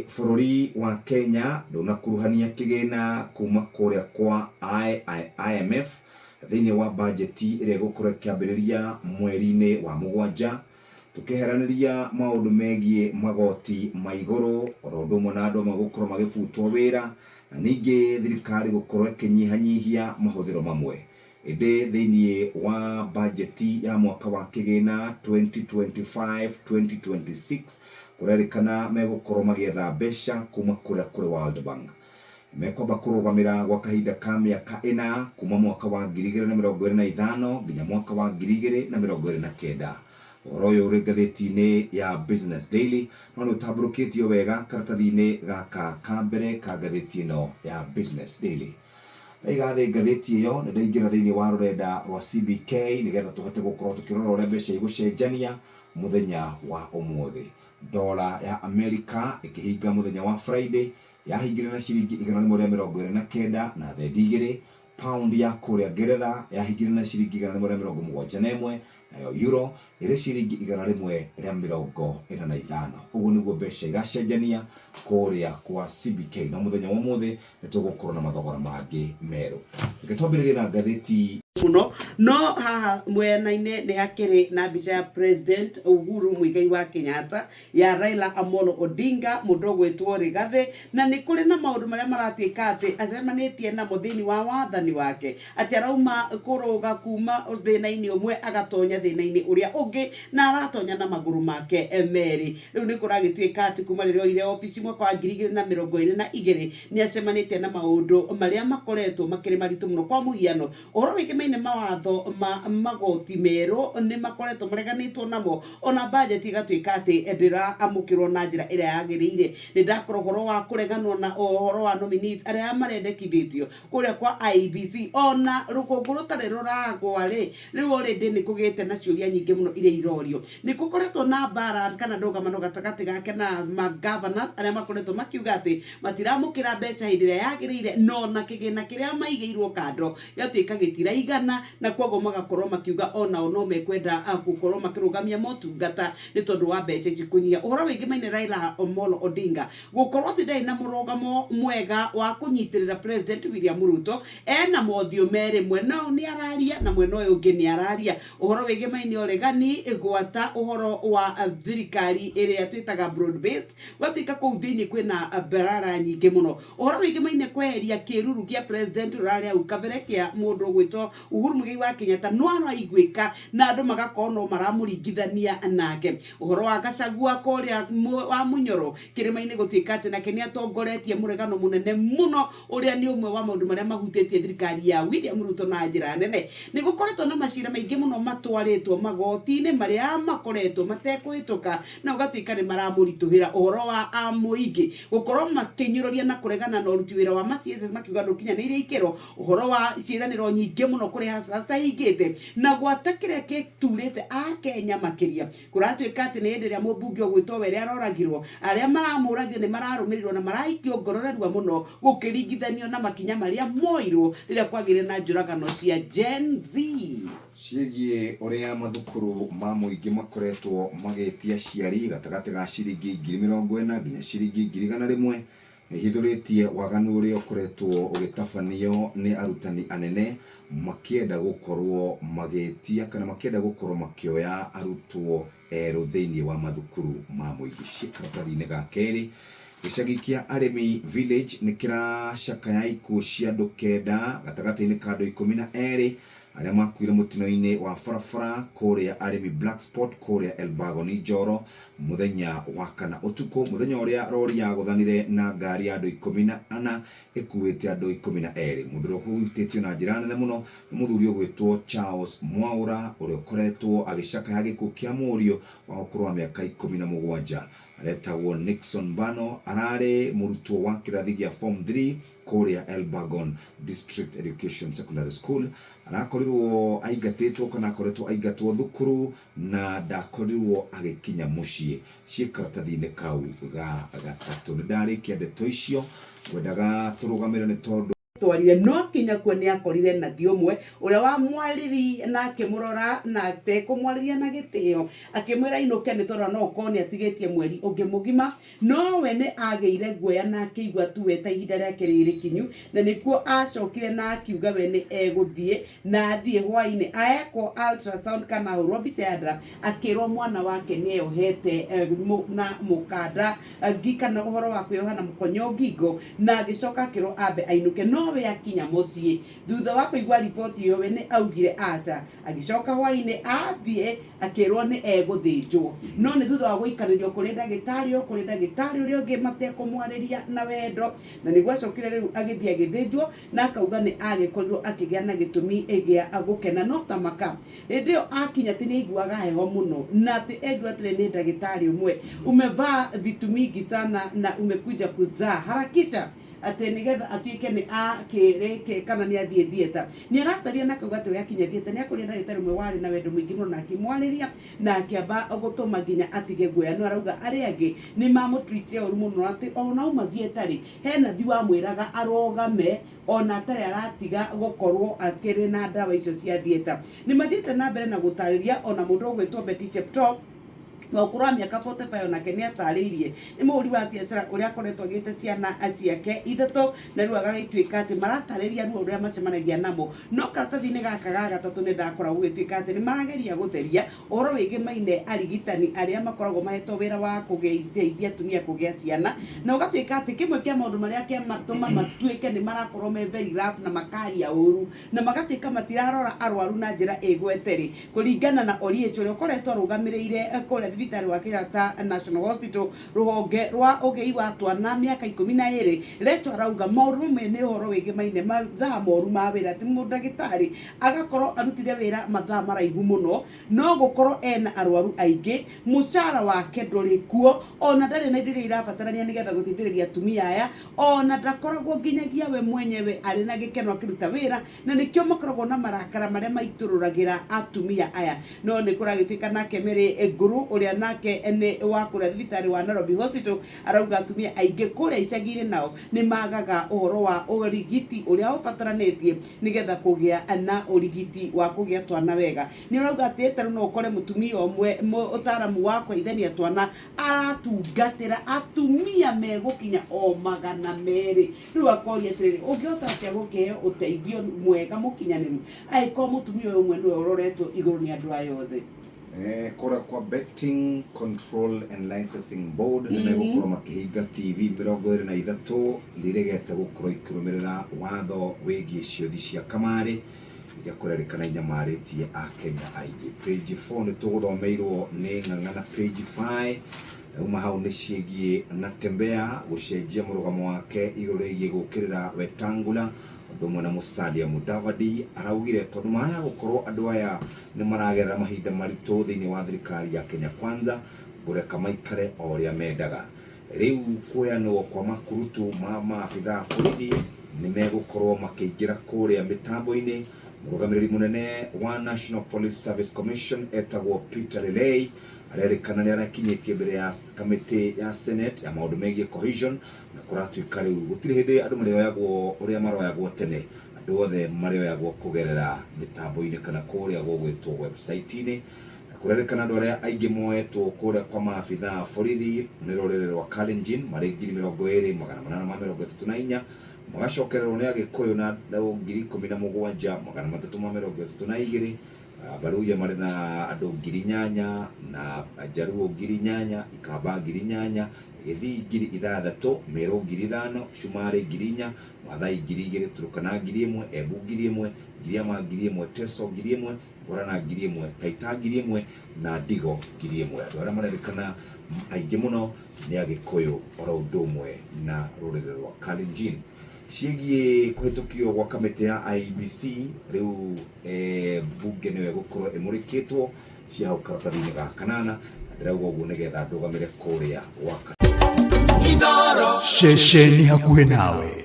Bũrũri wa Kenya ndũnakuruhania kĩgĩna kuma kũrĩa kwa IMF thĩinĩ wa bajeti ĩrĩa ĩgũkorwo ĩkĩambĩrĩria mweri-inĩ wa mũgwanja. Tũkĩeheranĩria maũndũ megiĩ magoti ma igũrũ oro ũndũ ũmwe na andũ amwe gũkorwo magĩbutwo wĩra na ningĩ thirikari gũkorwo ĩkĩnyihanyihia mahũthĩro mamwe. Ĩndĩ thĩinĩ wa bajeti ya mwaka wa kĩgĩna 2025-2026 kũrerĩkana megũkorwo magĩetha mbeca kuma kũrĩa kũrĩ World Bank. Mekwamba kũrũgamĩra gwa kahinda ka mĩaka ĩna kuma mwaka wa 2025 nginya mwaka wa 2029. Ũhoro ũyũ ũrĩ ngathĩti-inĩ ya Business Daily no nĩ ũtambũrũkĩtio wega karatathi-inĩ gaka ka mbere ka ngathĩti ĩno ya Business Daily. Ndaiga thĩ ngathĩti ĩyo nĩ ndaingĩra thĩinĩ wa rũrenda rwa CBK nĩgetha tũhote gũkorwo tũkĩrora ũrĩa mbeca igũcenjania mũthenya wa ũmũthĩ. Dola ya Amerika ĩkĩhinga mũthenya wa Friday yahingire na ciringi 129 na thendi igĩrĩ, Pound ya kũrĩa Ngeretha yahingire na ciringi 171, nayo Euro ĩrĩ ciringi 145. Ũguo nĩguo mbeca iracenjania kũrĩa kwa CBK. No mũthenya wa ũmũthĩ nĩ tũgũkorwo na mathogora mangĩ merũ. Reke twambĩrĩrie na ngathĩti. Mũno no haha mwena-inĩ nĩ hakĩrĩ na mbica ya President Uhuru Muigai wa Kenyatta, ya Raila Amolo Odinga, mũndũ ũgwĩtwo Rigathĩ, na nĩ kũrĩ na maũndũ marĩa maratuĩka atĩ acemanĩtie namo thĩinĩ wa wathani wake, atĩ arauma kũrũga kuma thĩna-inĩ ũmwe agatonya thĩna-inĩ ũrĩa ũngĩ, na aratonya na magũrũ make merĩ. Rĩu nĩ kũragĩtuĩka atĩ kuma rĩrĩa oire obici mwaka wa 2022 nĩ acemanĩtie na maũndũ marĩa makoretwo makĩrĩ maritũ mũno. Kwa mũhiano, Ũhoro wĩgemaine mawatho ma magoti merũ nĩ makoretwo mareganĩtwo namo, ona bajeti ĩgatuĩka atĩ ndĩraamũkĩrwo na njĩra ĩrĩa yagĩrĩire. Nĩ ndakora ũhoro wa kũreganwo na ũhoro wa nominees arĩa marendekithĩtio kũrĩa kwa IEBC, ona rũkũngũ rũtarĩ rũragwa rĩ, rĩu already nĩ kũgĩte na ciũria nyingĩ mũno iria irorio. Nĩ gũkoretwo na mbara kana ndũgamano gatagatĩ gake na ma governors arĩa makoretwo makiuga atĩ matiramũkĩra mbeca hĩndĩ ĩrĩa yagĩrĩire na ona kĩgĩna kĩrĩa maigĩirwo kando gĩgatuĩka gĩtiraigana na kwoguo magakorwo makiuga onao no mekwenda gũkorwo makĩrũgamia motungata nĩ tondũ wa mbeca ici kũnyiha. Ũhoro wĩgĩmaine Raila Omolo Odinga gũkorwo atĩ ndarĩ na mũrũgamo mwega wa kũnyitĩrĩra President William Ruto, ena mothiũ merĩ, mwena ũyũ nĩ araria na mwena ũyũ ũngĩ nĩ araria. Ũhoro wĩgĩmaine ũregani gwata ũhoro wa thirikari ĩrĩa twĩtaga broad based, Gwatuĩka kũu thĩinĩ kwĩna mbarara nyingĩ mũno. Ũhoro wĩgĩmaine kweheria kĩruru kĩa president ũrarĩ hau kabere kĩa mũndũ ũgwĩtwo Uhuru Muigai wa Kenyatta no araiguĩka na andũ magakorwo no maramũringithania nake. Ũhoro wa Gachagua kũrĩa wa Munyoro kĩrĩma-inĩ gũtuĩka atĩ nake nĩ atongoretie mũregano mũnene mũno ũrĩa nĩ ũmwe wa maũndũ marĩa mahutĩtie thirikari ya William Ruto na njĩra nene. Nĩ gũkoretwo na macira maingĩ mũno matwarĩtwo magoti-inĩ marĩa makoretwo matekũhĩtũka na ũgatuĩka nĩ maramũritũhĩra. Ũhoro wa mũingĩ gũkorwo makĩnyũrũria na kũregana na ũruti wĩra wa ma CSs makiuga ndũkinyanĩirie ikĩro, ũhoro wa ciĩranĩro nyingĩ mũno kũrĩ hustlers citahingĩte, na gwata kĩrĩa gĩturĩte Akenya makĩria. Kũratuĩka atĩ nĩ hĩndĩ ĩrĩa mũmbunge ũgwĩtwo Were aroragirwo, arĩa maramũragire nĩ mararũmĩrĩrwo na maraikio ngoro narua mũno gũkĩringithanio na makinya marĩa moirwo rĩrĩa kwagĩire na njũragano cia Gen Z. Ciĩgiĩ ũrĩa mathukuru ma mũingĩ makoretwo magĩtia aciari gatagatĩ ga ciringi 40,000 nginya ciringi 100,000, nĩ ĩhithũrĩtie waganu ũrĩa ũkoretwo ũgĩtabanio nĩ arutani anene makĩenda gũkorwo magĩtia kana makĩenda gũkorwo makĩoya arutwo erũ thĩinĩ wa mathukuru ma mũingĩ. Ciĩ karatathi-inĩ ga kerĩ, gĩcagi kĩa Arĩmi Village nĩ kĩracakaya ikuũ cia andũ kenda gatagatĩ-inĩ ka andũ 12 arĩa makuire mũtino-inĩ wa barabara kũrĩa Arĩmi Black Spot kũrĩa Elburgon Njoro mũthenya wa kana ũtukũ, mũthenya ũrĩa rori yagũthanire na ngari ya andũ 14 ĩkuĩte andũ 12. Mũndũ ũrĩa ũhutĩtio na njĩra nene mũno nĩ mũthuri ũgwĩtwo Charles Mwaũra ũrĩa ũkoretwo agĩcakaya gĩkuũ kĩa mũriũ wa ũkũrũ wa mĩaka 17 aretagwo Nixon Mbano. Ararĩ mũrutwo wa kĩrathi gĩa form 3 kũrĩa Elburgon District Education Secondary School. Arakorirwo aingatĩtwo kana akoretwo aingatwo thukuru na ndakorirwo agĩkinya mũciĩ. Ciĩ karatathi-inĩ kau ga gatatũ. Nĩ ndarĩkia ndeto icio, ngwendaga tũrũgamĩre nĩ tondũ. Twarire no akinya kuo nĩ akorire nathi ũmwe ũrĩa wamwarĩrie na akĩmũrora na atekũmwarĩria na gĩtĩo, akĩmwĩra ainũke nĩ tondũ no ũkorwo nĩ atigĩtie mweri ũngĩ mũgima. No we nĩ agĩire guoya na akĩigua tu we ta ihinda rĩake rĩ rĩkinyu, na nĩkuo acokire na akiuga we nĩ egũthiĩ na athiĩ hwainĩ aekwo ultrasound kana ahũrwo mbica ya nda, akĩrwo mwana wake nĩ eyohete na mũkanda ngi kana ũhoro wa kwĩyoha na mũkonyo ngingo, na agĩcoka akĩrwo ambe ainũke. No we akinya mũciĩ thutha wa kũigua riboti ĩyo, we nĩ augire aca. Agĩcoka hwainĩ athiĩ akĩrwo nĩ egũthĩnjwo, no nĩ thutha wa gũikarĩrio kũrĩ ndagĩtarĩ o kũrĩ ndagĩtarĩ ũrĩa ũngĩ matekũmwarĩria na wendo, na nĩguo acokire rĩu agĩthiĩ agĩthĩnjwo, na akauga nĩ agĩkorirwo akĩgĩa na gĩtũmi gĩa gũkena. No tamaka hĩndĩ ĩyo akinya atĩ nĩ aiguaga heho mũno, na atĩ erirwo atĩrĩ nĩ ndagĩtarĩ ũmwe, "Umevaa vitu mingi sana na umekuja kuzaa, harakisha," atĩ nĩgetha atuĩke nĩ akĩrĩke kana nĩ athiĩ theatre. Nĩ arataria na akauga atĩ we akinya theatre nĩ akorire ndagĩtarĩ ũmwe warĩ na wendo mũingĩ mũno na akĩmwarĩria na akĩamba gũtũma nginya atige guoya. No arauga arĩa angĩ nĩ mamũtreatire ũru mũno, atĩ ona auma theatre rĩ, he nathi wamwĩraga arũgame ona atarĩ aratiga gũkorwo akĩrĩ na ndawa icio cia theatre. Nĩ mathiĩte na mbere na gũtarĩria ona mũndũ ũgwĩtwo Betty Cheptoo wa ũkũrũ wa mĩaka 45, onake nĩ atarĩirie nĩ mũhũri wa biacara ũrĩa akoretwo agĩte ciana ciake ithatũ, na rĩu agagĩtuĩka atĩ maratarĩria ruo rũrĩa macemanagia namo. No karatathi-inĩ gaka ga gatatũ nĩ ndakora gũgĩtuĩka atĩ nĩ marageria gũtheria ũhoro wĩgĩmaine arigitani arĩa makoragwo mahetwo wĩra wa kũgeithia atumia kũgĩa ciana, na ũgatuĩka atĩ kĩmwe kĩa maũndũ marĩa kĩamatũma matuĩke nĩ marakorwo me very rough na makaria ũru na magatuĩka matirarora arwaru na njĩra ĩgwete rĩ, kũringana na Oliech ũrĩa ũkoretwo arũgamĩrĩire kũrĩa thibitarĩ wa Kenyatta National Hospital rũhonge rwa ũgĩi wa twana mĩaka 12, Recho arauga maũndũ mamwe nĩ ũhoro wĩgĩmaine mathaa moru ma wĩra, atĩ mũndagĩtarĩ agakorwo arutire wĩra mathaa maraihu mũno, no gũkorwo ena arwaru aingĩ, mũcara wake ndũrĩ kuo, ona ndarĩ na indo iria irabatarania nĩgetha gũteithĩrĩria atumia aya, ona ndakoragwo nginyagia we mwenyewe arĩ na gĩkeno akĩruta wĩra, na nĩkĩo makoragwo na marakara marĩa maitũrũragĩra atumia aya. No nĩ kũragĩtuĩka nake Mary Nguru ũrĩa nake nĩ wa kũrĩa thibitarĩ wa Nairobi Hospital arauga atumia aingĩ kũrĩa icagi-inĩ nao nĩ magaga ũhoro wa ũrigiti ũrĩa ũbataranĩtie nĩgetha kũgĩa na ũrigiti wa kũgĩa twana wega. Nĩ ũrauga atĩ tarĩu no ũkore mũtumia ũmwe ũtaramu wa kũheithania twana aratungatĩra atumia megũkinya o 200. Rĩu akoria atĩrĩrĩ, ũngĩhota atĩa gũkĩheo ũteithio mwega mũkinyanĩru angĩkorwo mũtumia ũyũ ũmwe nĩwe ũroretwo igũrũ nĩ andũ aya othe? Kũrĩa kwa Betting Control and Licensing Board nĩ megũkorwo makĩhinga TV 23 iria iregete gũkorwo ikĩrũmĩrĩra watho wĩgiĩ ciothi cia kamarĩ iria kũrerĩkana inyamarĩtie Akenya aingĩ. Page 4 nĩ tũgũthomeirwo nĩ Ng'ang'a na page 5 nauma hau nĩ ciĩgiĩ Natembeya gũcenjia mũrũgamo wake igũrũ rĩgiĩ gũkĩrĩra Wetangula ũndũ ũmwe na Musalia Mudavadi. Araugire tondũ maya gũkorwo andũ aya nĩ maragerera mahinda maritũ thĩinĩ wa thirikari ya Kenya Kwanza, ngũreka maikare o ũrĩa mendaga. Rĩu kuoyanwo kwa makurutu ma maabitha a borithi nĩ megũkorwo makĩingĩra kũrĩa mĩtambo-inĩ. Mũrũgamĩrĩri mũnene wa National Police Service Commission etagwo Peter Lelei arerĩkana nĩ arakinyĩtie mbere ya kamĩtĩ ya Senate ya maũndũ megiĩ cohesion, na kũratuĩka rĩu gũtirĩ hĩndĩ andũ marĩoyagwo ũrĩa maroyagwo tene, andũ othe marĩoyagwo kũgerera mĩtambo-inĩ kana kũrĩa gũgwĩtwo website-inĩ. Na kũrerĩkana andũ arĩa aingĩ moetwo kũrĩa kwa maabitha a borithi nĩ rũrĩrĩ rwa Kalenjin marĩ 20,834, magacokererwo nĩ Agĩkũyũ na andũ 17,332, Baruya marĩ na andũ 8,000 na Jaruo 8,000, Ikamba 8,000, Gĩthii 6,000, Meru 5,000, Cumarĩ 4,000, Maathai 2,000, Turkana 1,000, Embu 1,000, Giriama 1,000, Teso 1,000, Borana 1,000, Taita 1,000 na Ndigo 1,000. Andũ arĩa marerĩkana aingĩ mũno nĩ Agĩkũyũ oro ũndũ ũmwe na rũrĩrĩ rwa Kalenjin. Ciĩgiĩ kũhĩtũkio gwa kamĩtĩ ya IEBC rĩu mbunge nĩyo ĩgũkorwo ĩmũrĩkĩtwo cia hau karatathi-inĩ ga kanana, na ndĩrauga ũguo nĩgetha ndũgamĩre kũrĩa gwa Ceceni hakuhĩ nawe.